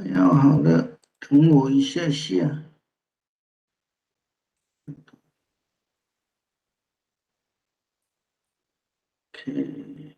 要好了，等我一下下。OK。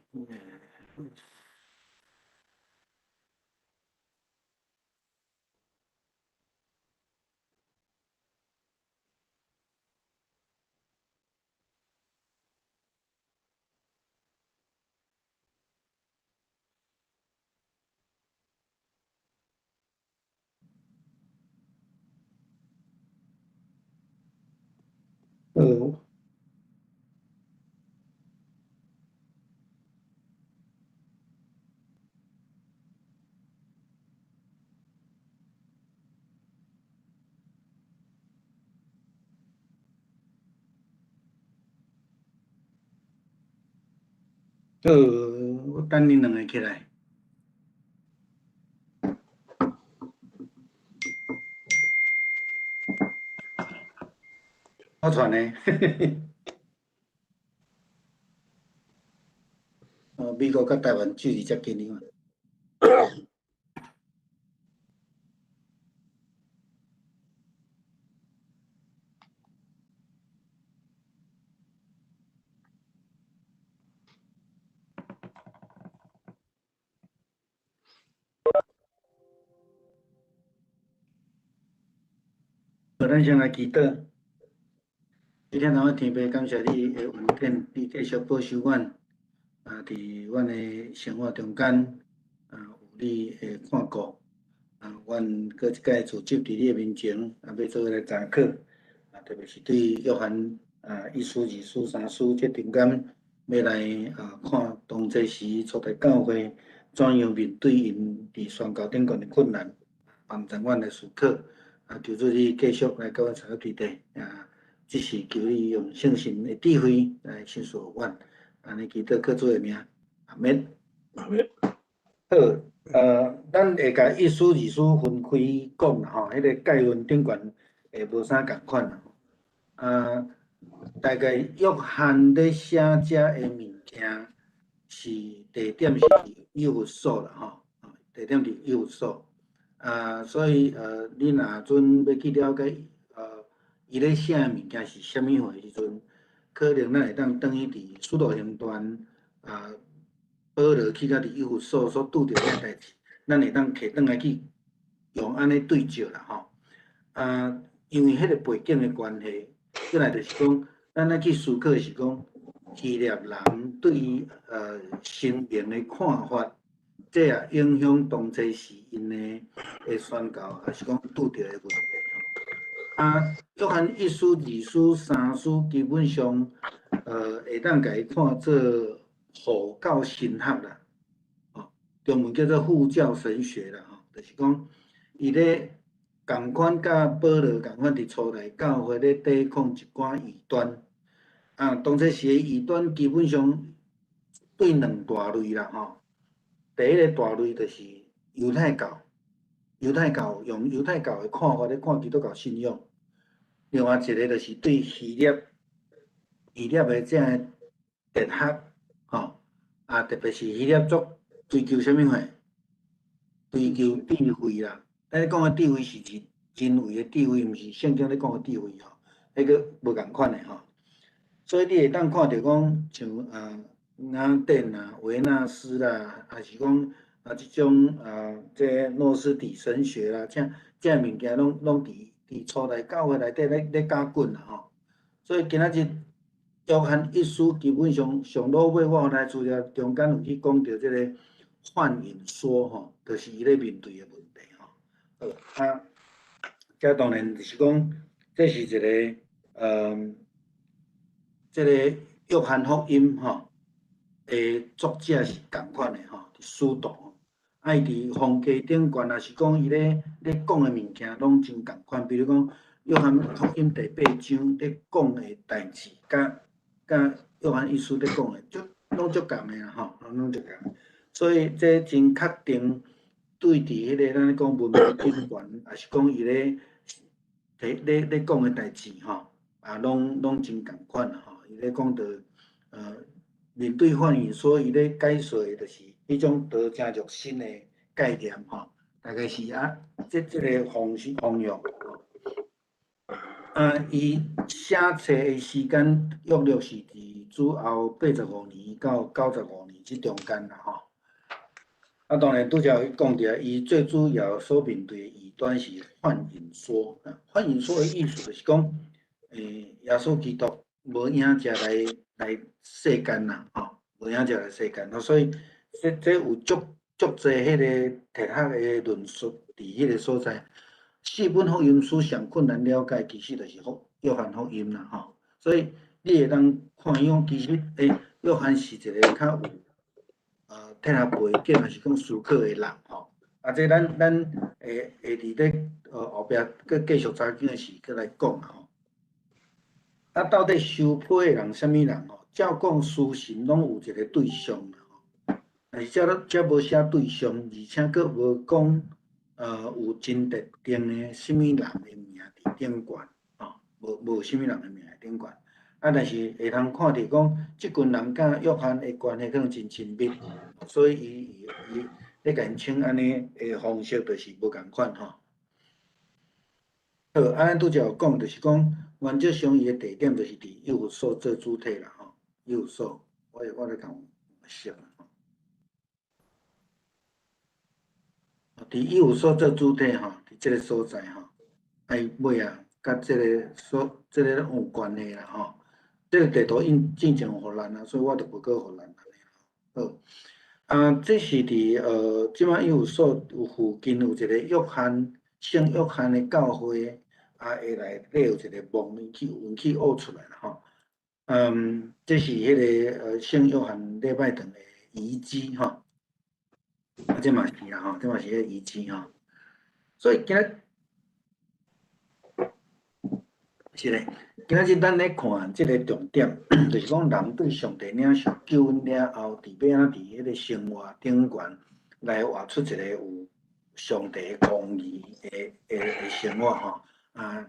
好。好，我等恁兩个起來。我傳的。哦，美國佮台灣距離遮近你看。咱先來祈禱。今天咱天父，感謝你的恩典，你繼續保守阮，啊，佇阮的生活中間，啊，有你的看顧，啊，阮閣一擺聚集佇你的面前，啊，欲做伙來查考，啊，特別是對約翰啊一書、二書、三書這中間，欲來啊看當這時初代教會怎樣面對𪜶佇宣教頂懸的困難，幫助阮來思考。啊，求主你繼續來佮阮相對地，啊，只是求你用聖神的智慧來啟示阮，按呢祈禱靠主的名，阿們。阿們。好，咱會共一書、二書分開講啦吼，彼個概論頂懸會無啥仝款啦。啊，大概約翰咧寫這个物件是地點是以弗所啦吼，地點佇以弗所。啊，所以你若陣欲去了解，伊咧寫的物件是啥物貨的時陣，可能咱會當轉去佇使徒行傳，啊，保羅去到佇以弗所所拄著遐代誌，咱會當摕轉來去用按呢對照啦吼。啊，因為彼個背景的關係，過來就是講，咱愛去思考的是講，希臘人對神明的看法。這也影響當初時𪜶的宣教，抑是講拄著的問題吼。啊，約翰一書、二書、三書基本上，會當共伊看做護教神學啦，吼，中文叫做護教神學啦，吼，就是講伊咧仝款佮保羅仝款佇初代教會咧抵抗一寡異端。啊，當初時的異端基本上對兩大類啦，吼。第一个大類就是猶太教，猶太教用猶太教的看法咧看基督教信仰。另外一个就是對希臘，希臘的這个哲學，吼，啊，特別是希臘族追求啥物貨？追求智慧啦。咱咧講的智慧是人人為的智慧，毋是聖經咧講的智慧吼，彼個無仝款的吼。所以你會當看著講像啊。雅典啊、維納斯啦，抑是講啊，這種啊，這諾斯底神學啦，這這物件攏攏佇初代教會內底咧咧攪滾啦吼。所以今仔日約翰一書基本上上落尾，我予來資料中間有去講著這个幻影說吼，就是伊咧面對的問題吼。好啊，這當然就是講，這是一个這个約翰福音吼。的作者是仝款的吼，使徒吼，啊伊佇風格頂懸，抑是講伊咧咧講的物件攏真仝款。比如講，約翰福音第八章咧講的代誌，佮佮約翰一書咧講的，足攏足仝的啦吼，攏足仝。所以這真確定對佇彼个咱咧講文字頂懸，抑是講伊咧咧咧講的代誌吼，啊攏攏真仝款啦吼。伊咧講著面對幻影，所以咧解說的就是彼種道成肉身的概念吼。大概是啊，這個方向。啊，伊寫冊的時間約略是佇主後85年到95年這中間啦吼。啊，當然拄才有講著，伊最主要所面對的異端是幻影說。幻影說的意思就是講，耶穌基督無影跡來世間啦，吼，無影跡來世間，所以這有足足濟彼個哲學的論述佇彼個所在。四本福音書上困難了解，其實就是約翰福音啦，吼。所以你會當看伊講，其實約翰是一個較有哲學背景，抑是講思考的人吼。啊，這咱會佇咧後壁閣繼續查經的時，閣來講吼。啊，到底收批的人啥物人吼？照講書信攏有一個對象吼，但是這無寫對象，而且閣無講有真特定的啥物人的名佇頂懸，吼，無啥物人的名佇頂懸。啊，但是會通看著講，這群人佮約翰的關係可能真親密，所以伊咧共𪜶稱按呢的方式，就是無仝款吼。好，啊，咱拄才有講，就是講原則上伊的地點就是佇以弗所做主體啦，吼，以弗所，我來共說啦，吼。佇以弗所做主體吼，佇這個所在吼，啊伊尾仔佮這個有關係啦，吼。這個地圖因進前有予咱啊，所以我就無閣予咱按呢啦。好，啊，這是佇這擺以弗所有附近有一個約翰聖約翰的教會，啊，下內底有一個墓，伊去運去挖出來啦，吼。這是彼個聖約翰禮拜堂的遺址，吼。啊，這嘛是啦，吼，這嘛是彼個遺址，吼。所以今仔是咧，今仔日咱咧看這個重點，就是講人對上帝領受救恩了後，佇欲按怎佇彼個生活頂懸來活出一個有上帝公義的生活吼，啊，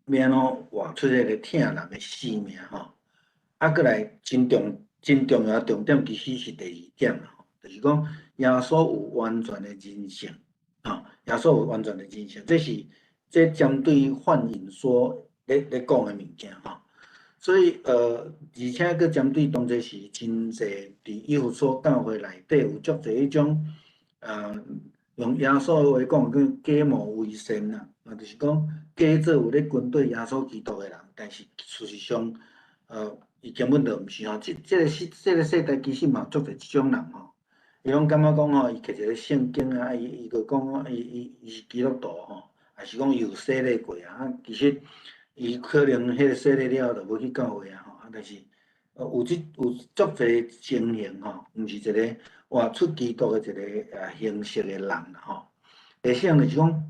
欲按怎活出這個疼人的生命吼，啊，閣來真重要重點其實是第二點啦，就是講耶穌有完全的人性，吼，耶穌有完全的人性，這是這針對幻影說咧講的物件吼，所以而且閣針對當陣時真濟佇以弗所教會內底有足濟彼種，用耶穌的話講叫假冒為善啦，啊，就是講假做有咧跟隨耶穌基督的人，但是事實上，伊根本就毋是吼。這個世代其實嘛足濟這種人吼，伊攏感覺講吼，伊摕一個聖經啊，伊就講伊是基督徒吼，抑是講伊有洗禮過啊，其實伊可能彼個洗禮了後就無去教會啊吼，啊，但是有足濟情形吼，毋是一個活出基督的一個形式的人吼。第四項就是講，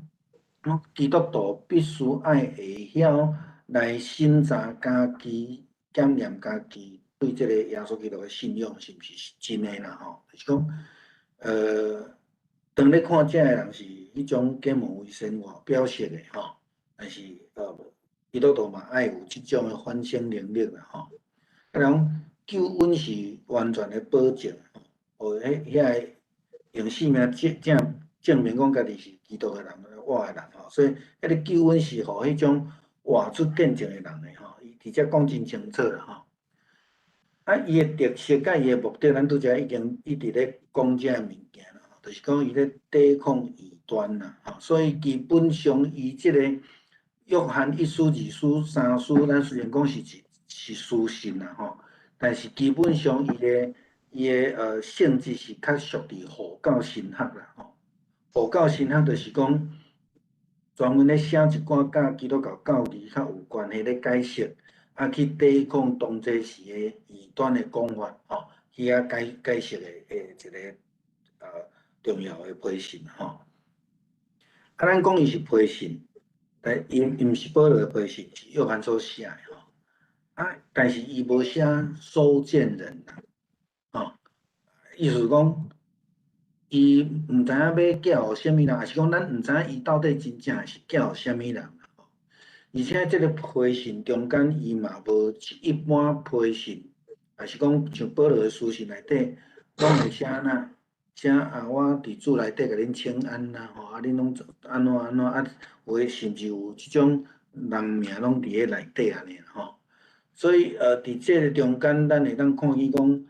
基督徒必須愛會曉來審查家己、檢驗家己對這個耶穌基督的信仰是毋是真的啦吼。就是講，當咧看這的人是彼種假冒為善外表色的吼，但是基督徒嘛愛有這種的反省能力啦吼。啊，人救恩是完全的保證，哦，彼遐個用性命證明講家己是基督的人，活的人吼。所以，彼個救恩是予彼種活出見證的人的吼。伊直接講真清楚啦吼。啊，伊的特色佮伊的目的，咱拄才已經一直咧講這个物件啦，就是講伊咧對抗異端啦，吼。所以基本上伊這個約翰一書、二書、三書，咱雖然講是書信啦吼，但是基本上伊的性質是較屬佇護教神學啦吼。護教神學就是講專門咧寫一寡佮基督教教義較有關係咧解釋，啊去對抗當陣時的異端的講法吼，去遐解釋的一個重要的批信吼。啊，咱講伊是批信，但伊毋是保羅的批信，是約翰所寫的吼。啊，但是伊無寫收件人啦，吼，意思講，伊毋知影欲寄予啥物人，抑是講咱毋知影伊到底真正是寄予啥物人。而且這個批信中間，伊嘛無一般批信，抑是講像保羅的書信內底，攏會寫哪啥啊，我佇主內底共恁請安啦，吼，啊，恁攏按怎按怎啊，有的甚至有這種人名攏佇咧內底按呢吼。所以佇這个中間，咱會當看見講，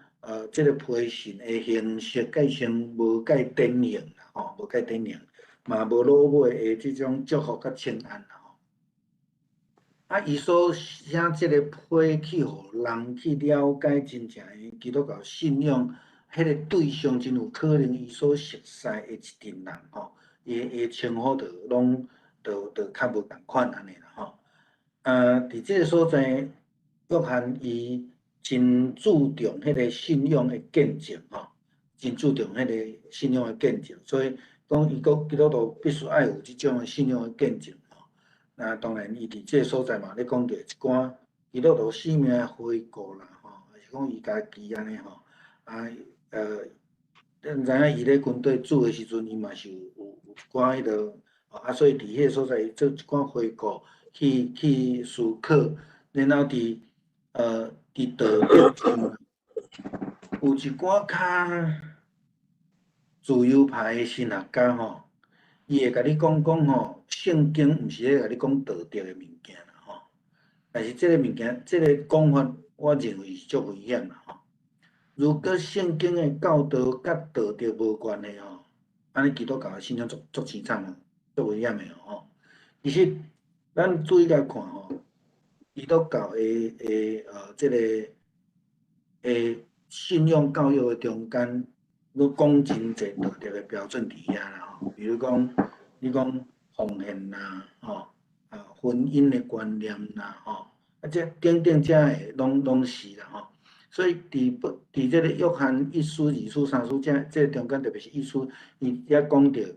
這个批信的形式蓋先無蓋典型啦，吼，無蓋典型，嘛無落尾的這種祝福佮請安啦，吼。啊，伊所寫這个批去予人去了解真正的基督教信仰，彼个對象真有可能伊所熟似的一陣人吼，伊的稱呼就攏就較無仝款按呢啦吼。啊，佇這个所在，約翰伊真注重彼个信仰的見證吼，真注重彼个信仰的見證，所以講伊講基督徒必須愛有這種的信仰的見證吼。那當然，伊佇這个所在嘛咧講著一寡基督徒生命的回顧啦吼，抑是講伊家己按呢吼，啊咱知影伊咧軍隊駐的時陣，伊嘛是有一寡彼落，啊，所以佇彼个所在伊做一寡回顧，去思考，然後佇道德上有一寡較自由派的神學家吼，伊會共你講講吼，聖經毋是咧共你講道德的物件啦吼，但是這个物件，這个講法，我認為是足危險啦吼。如果聖經的教導佮道德無關係吼，按呢基督教的信仰足足淒慘哦，足危險的吼。其實咱注意共看吼，基督教的這个的信仰教育的中間，攏講真濟道德的標準佇遐啦吼。比如講，你講奉獻啦，吼，啊，婚姻的觀念啦，吼，啊，這等等這个攏是啦吼。所以佇這个約翰一書、二書、三書這中間，特別是一書，伊遐講著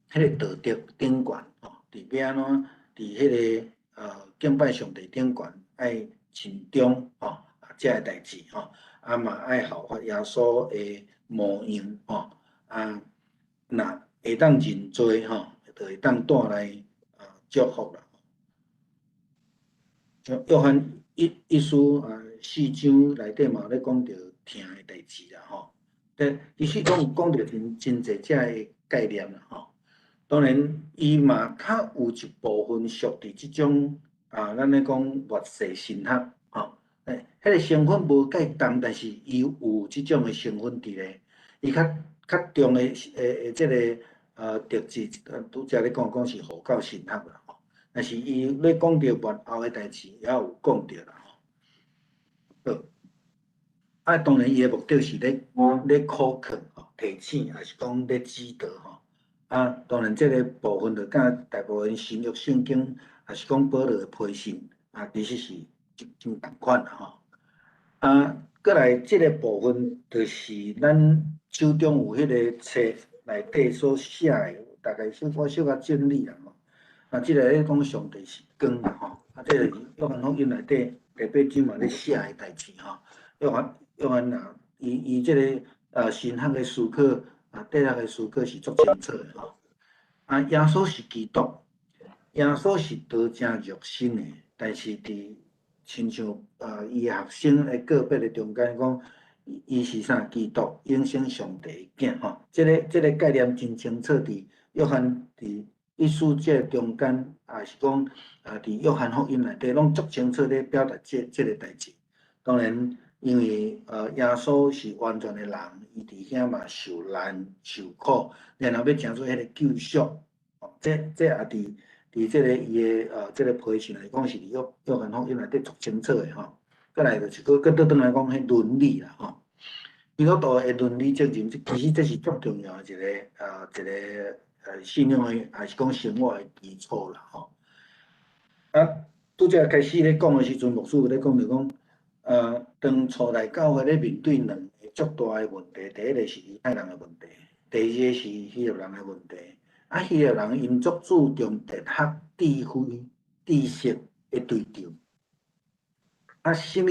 彼个道德頂懸吼，佇欲按怎，佇彼个敬拜上帝頂懸愛盡忠吼，啊，這个代誌吼，啊嘛愛效法耶穌的模樣吼，啊，若會當認罪吼，就會當帶來祝福啦。約翰一書啊四章內底嘛有咧講著疼的代誌啦吼，但其實攏有講著真濟這个概念啦吼。當然，伊嘛較有一部分屬佇這種啊，咱咧講末世神學吼，彼个成分無蓋重，但是伊有這種的成分佇咧。伊較重的這个特質，拄才咧講講是護教神學啦吼。但是伊咧講著末後的代誌，也有講著啦吼。好，啊，當然伊的目的是咧考課吼，提醒，抑是講咧指導吼。啊，當然這个部分就佮大部分新約聖經，抑是講保羅的批信，啊，其實是真仝款啦吼。啊，閣來這个部分，就是咱手中有彼个冊內底所寫的，大概小可小可整理啦吼。啊，這个咧講上帝是光啦吼，啊，這个是約翰福音內底第八章嘛咧寫的代誌吼。約翰啊，伊這个神學的思考啊，哲學的思考是足清楚的吼。啊，耶穌是基督，耶穌是道成肉身的，但是佇親像伊的學生的個別的中間講，伊是啥？基督，永生上帝的囝吼。這个概念真清楚，佇約翰佇一書這个中間，也是講啊，佇約翰福音內底攏足清楚咧表達這个代誌。當然，因為耶穌是完全的人，伊佇遐嘛受難受苦，然後欲成做彼个救贖。這也佇這个伊的這个批信來講，是佇約翰福音內底足清楚的吼。閣來就是閣倒轉來講，彼倫理啦吼。基督徒的倫理責任，這其實這是足重要的一個信仰的，抑是講生活的基礎啦吼。啊，拄才開始咧講的時陣，牧師有咧講著講，當初代教會咧面對兩个足大的問題，第一个是猶太人的問題，第二个是希臘人的問題。啊，希臘人𪜶足注重哲學、智慧、知識的追求。啊，啥物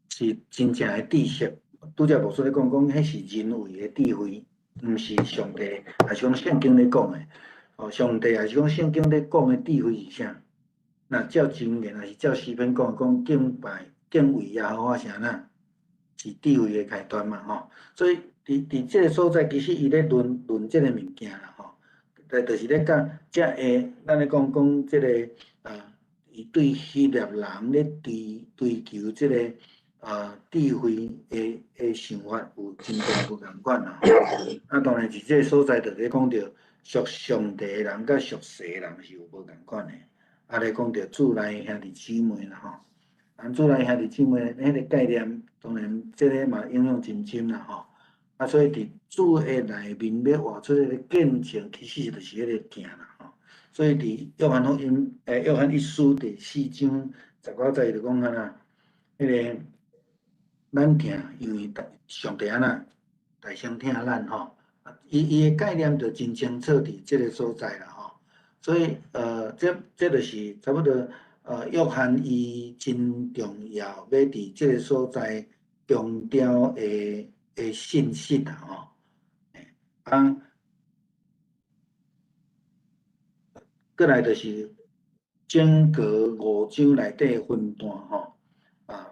是真正的知識？拄才牧師咧講講，彼是人為的智慧，毋是上帝，抑是講聖經咧講的。哦，上帝抑是講聖經咧講的智慧是啥？若照箴言，抑是照詩篇講，講敬拜、敬畏耶和華啥呢？是智慧的開端嘛，吼。所以佇這个所在，其實伊咧論論這个物件啦吼，就是咧講，才會咱咧講講這个啊，伊對希臘人咧追求這个智慧的想法有真濟無仝款啦。啊，當然佇這个所在就咧講著屬上帝的人佮屬世的人是有無仝款的。啊，咧講著主內兄弟姊妹啦吼，啊，主內兄弟姊妹彼個概念，當然這个嘛應用真深啦吼。啊，所以佇主的內面欲活出彼个見證，其實就是彼个鏡啦吼。所以佇約翰福音，約翰一書第四章十九節就講按怎，彼个咱疼，因為上帝按怎代先疼咱吼。伊的概念就真清楚佇這个所在啦吼。所以，這就是差不多，約翰伊真重要，欲佇這个所在強調的信息啦吼。啊，過來就是整個五章內底分段吼，啊，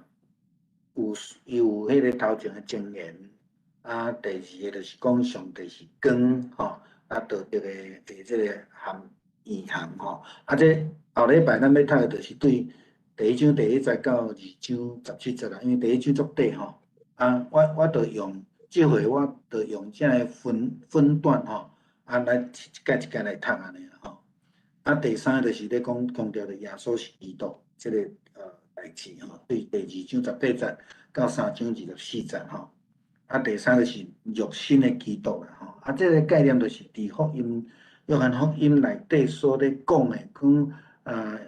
有伊有彼个頭前的箴言，啊，第二个就是講上帝是光吼，啊，道德的這个含意涵吼，啊，這後禮拜咱欲讀的就是對第一章第一節到二章十七節啦，因為第一章足短吼，啊，我就用這回我就用這个分段吼，啊，來一節一節來讀按呢吼。啊，第三就是咧講強調的耶穌是基督這个代誌吼，對第二章十八節到三章24節吼。啊，第三就是肉身的基督啦吼。啊，這个概念就是佇福音約翰福音內底所咧講的，講啊，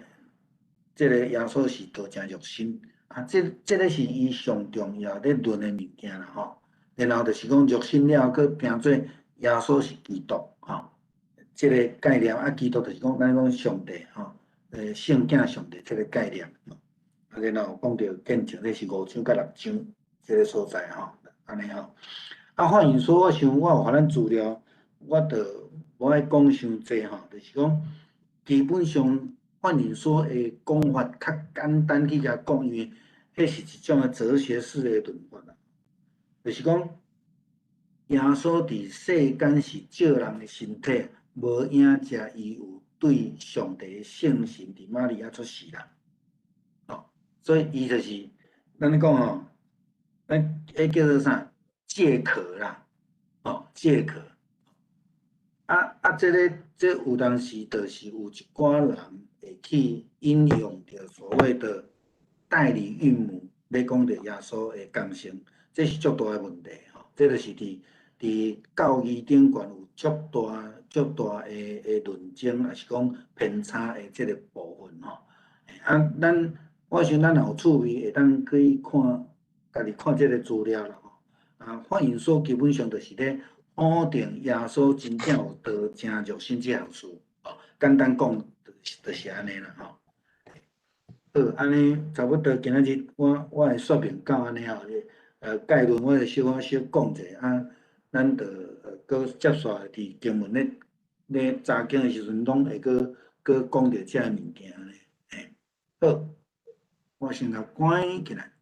這个耶穌是道成肉身，啊，這个是伊上重要咧論的物件啦吼。然後就是講肉身了後，閣變做耶穌是基督吼，這个概念啊，基督就是講咱講上帝吼，聖子上帝這个概念。啊，然後講著見證，這是五章佮六章這个所在吼，按呢吼。啊，反映說，我想我有予咱資料，我就無愛講傷濟吼，就是講基本上范雲說的講法較簡單去共講，因為彼是一種的哲學式的論法啦。就是講耶穌佇世間是照人的身體，無影遮伊有對上帝的聖神佇瑪利亞出世啦。哦，所以伊就是咱咧講吼，咱彼叫做啥？借殼啦，哦，借殼。啊，這个這有當時就是有一寡人會去引用著所謂的代理孕母，咧講著耶穌的降生，這是足大的問題吼。這就是佇教義頂懸有足大足大的論爭，抑是講偏差的這个部分吼。啊，咱我想咱若有趣味，會當去看，家己看這个資料啦吼。啊，范雲說基本上就是咧否定耶穌真正有道成肉身這項事，哦，簡單講就是按呢啦吼。好，按呢差不多今仔日我會說明到按呢吼，概論我會小可小講者啊，咱就閣接續佇經文咧查經的時陣，攏會閣閣講著這个物件咧。嘿，好，我先共關起來。